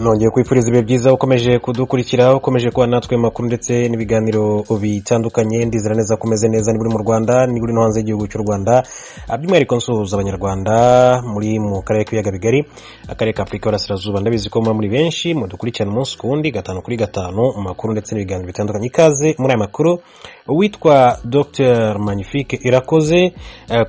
Nongeye kwifuriza ibihe byiza, ukomeje kudukurikira, ukomeje kuba natwe mu makuru ndetse n'ibiganiro bitandukanye. Ndizera neza ko umeze neza niba uri mu Rwanda, niba uri no hanze y'igihugu cy'u Rwanda. By'umwihariko nsuhuza Abanyarwanda muri mu karere k'ibiyaga bigari, akarere ka Afurika y'Iburasirazuba. Ndabizi ko muba muri benshi mudukurikirana umunsi ku wundi, gatanu kuri gatanu, mu makuru ndetse n'ibiganiro bitandukanye. Ikaze muri aya makuru. Uwitwa Dr Magnifique Irakoze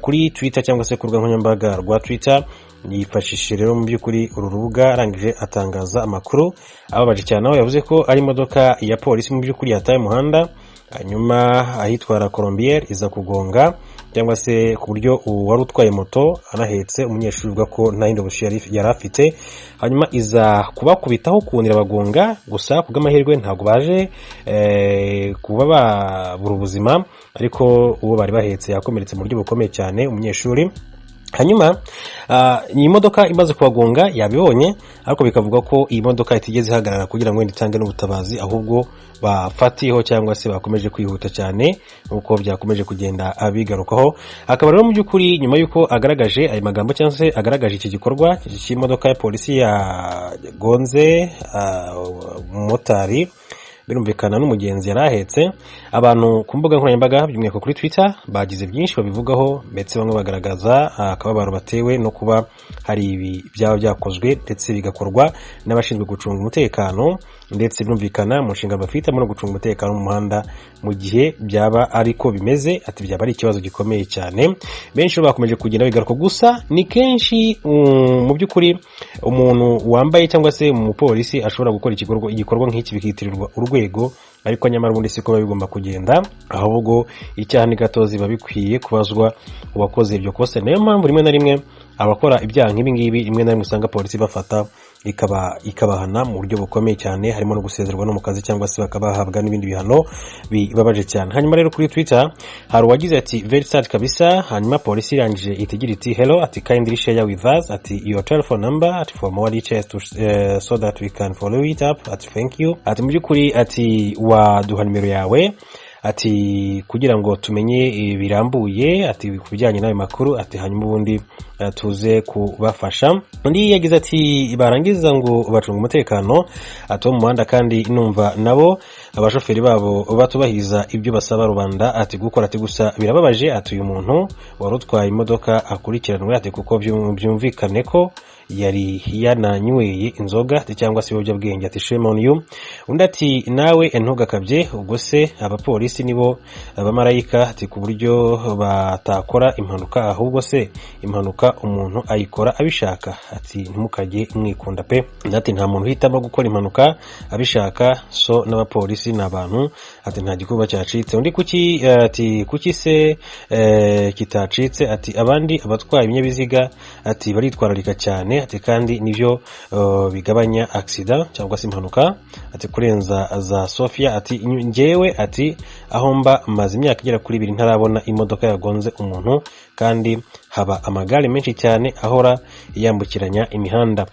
kuri Twitter cyangwa se ku rubuga nkoranyambaga rwa Twitter yifashishije rero mu by'ukuri uru rubuga, arangije atangaza amakuru ababaje cyane, aho yavuze ko ari imodoka ya polisi mu by'ukuri yataye umuhanda, hanyuma ahitwa Colombier iza kugonga cyangwa se ku buryo uwari utwaye moto anahetse umunyeshuri uvuga ko nta yindi option yari afite, hanyuma iza kubakubitaho ukuntu irabagonga. Gusa ku bw'amahirwe ntabwo baje kuba babura ubuzima, ariko uwo bari bahetse yakomeretse mu buryo bukomeye cyane, umunyeshuri. Hanyuma iyi modoka imaze kubagonga yabibonye, ariko bikavuga ko iyi modoka itigeze ihagarara kugira ngo wenda itange n'ubutabazi, ahubwo bafatiyeho cyangwa se bakomeje kwihuta cyane nk'uko byakomeje kugenda bigarukaho. Akaba rero mu by'ukuri nyuma y'uko agaragaje ayo magambo cyangwa se agaragaje iki gikorwa cy'imodoka ya polisi yagonze umumotari, birumvikana n'umugenzi yari ahetse, abantu ku mbuga nkoranyambaga, by'umwihariko kuri Twitter, bagize byinshi babivugaho, ndetse bamwe bagaragaza akababaro batewe no kuba hari ibi byaba byakozwe ndetse bigakorwa n'abashinzwe gucunga umutekano, ndetse birumvikana mu nshingano bafite no gucunga umutekano mu muhanda. Mu gihe byaba ariko bimeze, ati byaba ari ikibazo gikomeye cyane. Benshi bakomeje kugenda bigaruka. Gusa ni kenshi mu by'ukuri umuntu wambaye cyangwa se umupolisi ashobora gukora igikorwa nk'iki bikitirirwa urwego, ariko nyamara ubundi siko biba bigomba kugenda, ahubwo icyaha ni gatozi, biba bikwiye kubazwa uwakoze iryo kosa. Niyo mpamvu rimwe na rimwe abakora ibyaha nk'ibi ngibi, rimwe na rimwe usanga polisi bafata ikaba ikabahana mu buryo bukomeye cyane, harimo no gusezerwa no mu kazi cyangwa se bakaba bahabwa n'ibindi bihano bibabaje cyane. Hanyuma rero kuri Twitter hari uwagize ati: "Very sad kabisa." Hanyuma polisi irangije ihita igira iti: "Hello," ati, "kindly share with us," ati, "your telephone number," ati, "for more details so that we can follow it up," ati, "Thank you." Ati mu by'ukuri, ati waduha nimero yawe, ati kugira ngo tumenye birambuye, ati ku bijyanye n'ayo makuru, ati hanyuma ubundi tuze kubafasha. Undi yagize ati: "Barangiza ngo bacunga umutekano," ati, "wo mu muhanda, kandi numva nabo abashoferi babo batubahiriza ibyo basaba rubanda," ati, "gukora." Ati gusa birababaje, ati uyu muntu wari utwaye imodoka akurikiranwe, ati kuko byumvikane ko yari yananyweye inzoga, ati cyangwa se ibiyobyabwenge, ati shame on you. Undi ati: "Nawe ntugakabye, ubwo se abapolisi nibo abamarayika, ati ku buryo batakora impanuka? Ahubwo se impanuka umuntu ayikora abishaka?" Ati ntimukajye mwikunda pe. Undi ati: "Nta muntu uhitamo gukora impanuka abishaka, so n'abapolisi ni abantu." Ati nta gikuba cyacitse. Undi kuki, ati kuki se kitacitse? Ati abandi abatwaye ibinyabiziga, ati baritwararika cyane, ati kandi nibyo bigabanya accident cyangwa se impanuka, ati kurenza za Sofia. Ati njyewe, ati aho mba maze imyaka igera kuri 2 ntarabona imodoka yagonze umuntu, kandi haba amagare menshi cyane ahora yambukiranya imihanda.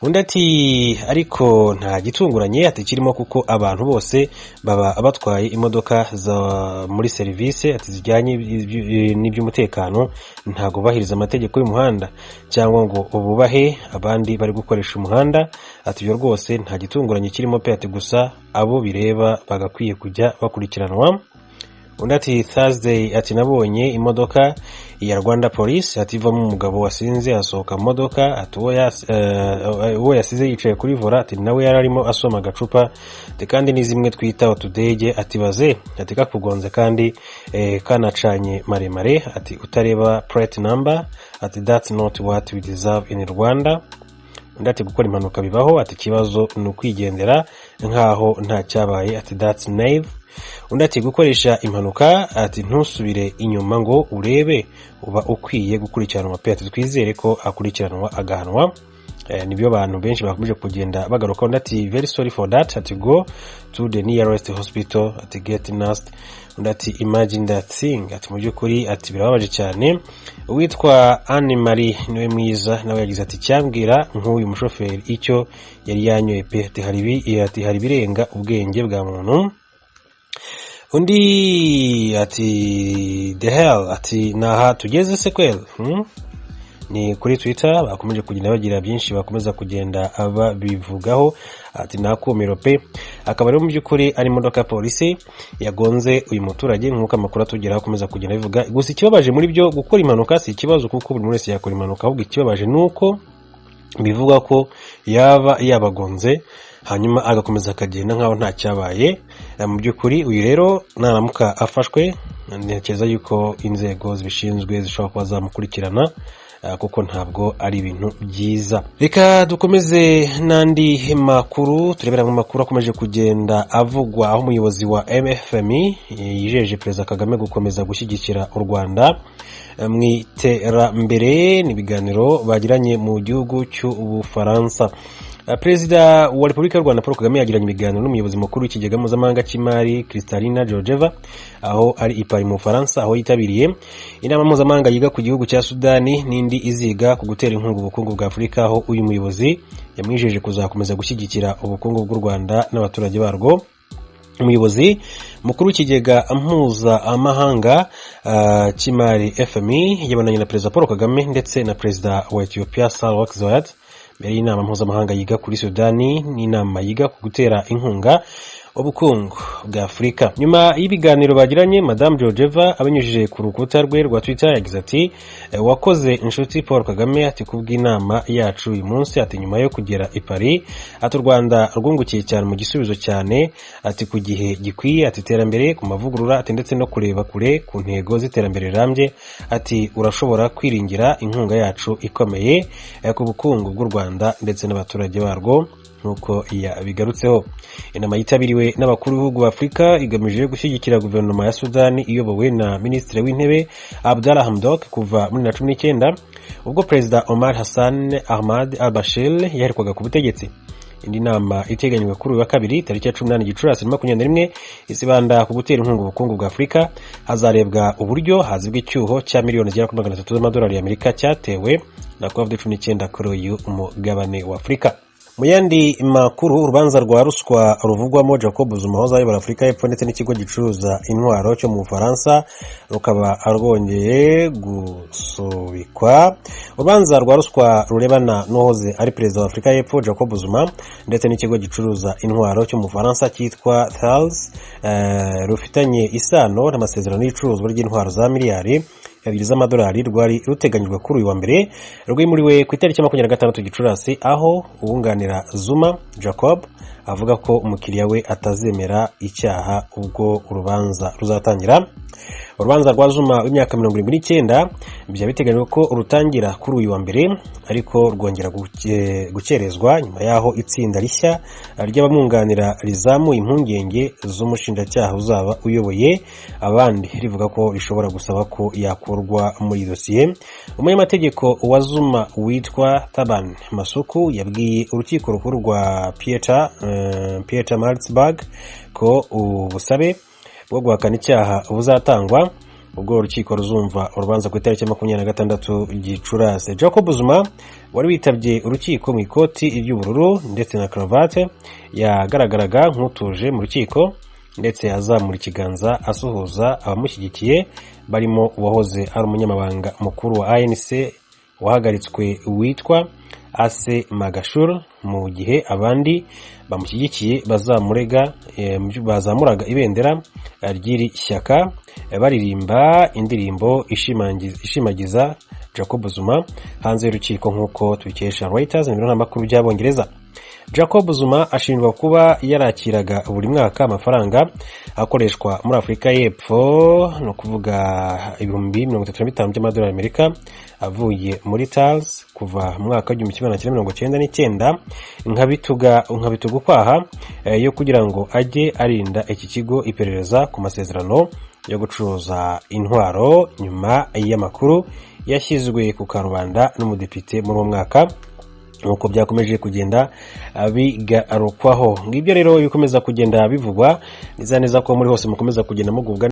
Undi ati: "Ariko nta gitunguranye," ati, "kirimo, kuko abantu bose baba batwaye imodoka za muri serivisi, ati zijyanye n'iby'umutekano, ntabwo bubahiriza amategeko y'umuhanda cyangwa ngo bubahe abandi bari gukoresha umuhanda." Ati ibyo rwose nta gitunguranye kirimo pe. Ati gusa abo bireba bagakwiye kujya bakurikiranwa. Undi ati: "Thursday," ati, "nabonye imodoka ya Rwanda Police," ati, "ivamo umugabo wasinze, asohoka mu modoka," ati uwo yasize yicaye kuri volant, ati nawe yari arimo asoma agacupa, ati kandi ni zimwe twita utudege, ati baze, ati kakugonze kandi kanacanye maremare, ati utareba plate number, ati that's not what we deserve in Rwanda." Undi ati: "Gukora impanuka bibaho," ati "ikibazo ni ukwigendera nkaho nta cyabaye," ati "that's naive." Undi ati: "Gukoresha impanuka," ati "ntusubire inyuma ngo urebe, uba ukwiye gukurikiranwa pe." Ati twizere ko akurikiranwa agahanwa. Nibyo bantu benshi bakomeje kugenda bagaruka. Undi ati: "Very sorry for that," ati "go to the nearest hospital," ati "get nursed." Undi ati: "Imagine that thing," ati mu by'ukuri, ati birababaje cyane. Uwitwa Anne Marie niwe mwiza nawe yagize ati: "Cyambwira nk'uyu mushoferi icyo yari yanyoye pe." Ati hari ati hari ibirenga ubwenge bwa muntu. Undi ati: "The hell," ati naha tugeze se kweli? Ni kuri Twitter bakomeje kugenda bagira byinshi bakomeza kugenda babivugaho, ati nakumiro pe. Akaba rero mu by'ukuri ari imodoka ya polisi yagonze uyu muturage, nk'uko amakuru atugeraho akomeza kugenda abivuga. Gusa ikibabaje muri byo, gukora impanuka si ikibazo kuko buri wese yakora impanuka, ahubwo ikibabaje ni uko bivuga ko yaba yabagonze hanyuma agakomeza akagenda nk'aho nta cyabaye. Mu by'ukuri uyu rero naramuka afashwe, ntekereza yuko inzego zibishinzwe zishobora kuba zamukurikirana, kuko ntabwo ari ibintu byiza. Reka dukomeze n'andi makuru, turebera mu makuru akomeje kugenda avugwa, aho umuyobozi wa MFMI yijeje Perezida Kagame gukomeza gushyigikira u Rwanda mu iterambere. Ni ibiganiro bagiranye mu gihugu cy'Ubufaransa. Perezida wa Repubulika y'u Rwanda Paul Kagame yagiranye ibiganiro n'umuyobozi mukuru w'Ikigega Mpuzamahanga cy'Imari, Kristalina Georgieva, aho ari i Paris mu Bufaransa, aho yitabiriye inama mpuzamahanga yiga ku gihugu cya Sudani n'indi iziga ku gutera inkunga ubukungu bwa Afurika, aho uyu muyobozi yamwijeje kuzakomeza gushyigikira ubukungu bw'u Rwanda n'abaturage barwo. Umuyobozi mukuru w'Ikigega Mpuzamahanga cy'Imari, FMI, yabonanye na Perezida Paul Kagame ndetse na Perezida wa Ethiopia Sahle-Work Zewde mbere y'inama mpuzamahanga yiga kuri Sudani n'inama yiga ku gutera inkunga ubukungu bwa Afurika. Nyuma y'ibiganiro bagiranye, Madamu Georgieva abinyujije ku rukuta rwe rwa Twitter yagize ati: "Wakoze inshuti Paul Kagame," ati, "kubw'inama yacu uyu munsi," ati, "nyuma yo kugera i Paris," ati, "u Rwanda rwungukiye cyane mu gisubizo cyane," ati, "ku gihe gikwiye," ati, "iterambere ku mavugurura," ati, "ndetse no kureba kure ku ntego z'iterambere rirambye," ati, "urashobora kwiringira inkunga yacu ikomeye ku bukungu bw'u Rwanda ndetse n'abaturage barwo," nk'uko yabigarutseho. Inama yitabiriwe n'abakuru b'ibihugu b'Afurika igamije gushyigikira guverinoma ya Sudani iyobowe na Minisitiri w'Intebe Abdallah Hamdok kuva muri 2019, ubwo Perezida Omar Hassan Ahmad al Bashir yaherekwaga ku butegetsi. Indi nama iteganyijwe kuri uyu wa kabiri tariki ya 18 Gicurasi 21 izibanda ku gutera inkunga ubukungu bwa Afurika. Hazarebwa uburyo hazibwa icyuho cya miliyoni zigera kuri 300 z'amadolari y'Amerika cyatewe na COVID-19 kuri uyu mugabane wa Afurika. Mu yandi makuru, urubanza rwa ruswa ruvugwamo Jacob Zuma wahoze ayobora Afurika y'Epfo ndetse n'ikigo gicuruza intwaro cyo mu Bufaransa rukaba rwongeye gusubikwa. Urubanza rwa ruswa rurebana n'uwahoze ari perezida wa Afurika y'Epfo Jacob Zuma ndetse n'ikigo gicuruza intwaro cyo mu Bufaransa cyitwa Thales, rufitanye isano n'amasezerano y'icuruzwa ry'intwaro za miliyari 2 z'amadolari, rwari ruteganyijwe kuri uyu wa mbere rwimuriwe ku itariki ya 26 Gicurasi, aho uwunganira Zuma Jacob avuga ko umukiriya we atazemera icyaha ubwo urubanza ruzatangira. Urubanza rwa Zuma w'imyaka 79 byaba biteganyijwe ko rutangira kuri uyu wa mbere, ariko rwongera gukerezwa nyuma y'aho itsinda rishya ry'abamwunganira rizamuye impungenge z'umushinjacyaha uzaba uyoboye abandi, rivuga ko rishobora gusaba ko yakurwa muri dosiye. Umunyamategeko wa Zuma witwa Thabani Masuku yabwiye urukiko rukuru rwa Pietermaritzburg ko ubusabe bwo guhakana icyaha buzatangwa ubwo urukiko ruzumva urubanza ku itariki ya 26 Gicurasi. Jacob Zuma wari witabye urukiko mu ikoti ry'ubururu ndetse na karavate yagaragaraga nk'utuje mu rukiko, ndetse azamura ikiganza asuhuza abamushyigikiye barimo uwahoze ari umunyamabanga mukuru wa ANC wahagaritswe witwa Ace Magashule, mu gihe abandi bamushyigikiye bazamurega bazamuraga ibendera ry'iri shyaka, baririmba indirimbo ishimagiza Jacob Zuma hanze y'urukiko, nk'uko tubikesha Reuters mu biro ntaramakuru by'Abongereza. Jacob Zuma ashinjwa kuba yarakiraga buri mwaka amafaranga akoreshwa muri Afurika y'Epfo, ni ukuvuga 35,000 by'amadolari y'Amerika, avuye muri Thales kuva mu mwaka w'1999 nka bituga ukwaha yo kugira ngo ajye arinda iki kigo iperereza ku masezerano yo gucuruza intwaro, nyuma y'amakuru yashyizwe ku karubanda n'umudepite muri uwo mwaka, nk'uko byakomeje kugenda bigarukwaho. Ngibyo rero bikomeza kugenda bivugwa. Neza neza ko muri hose mukomeza kugenda mugubwa.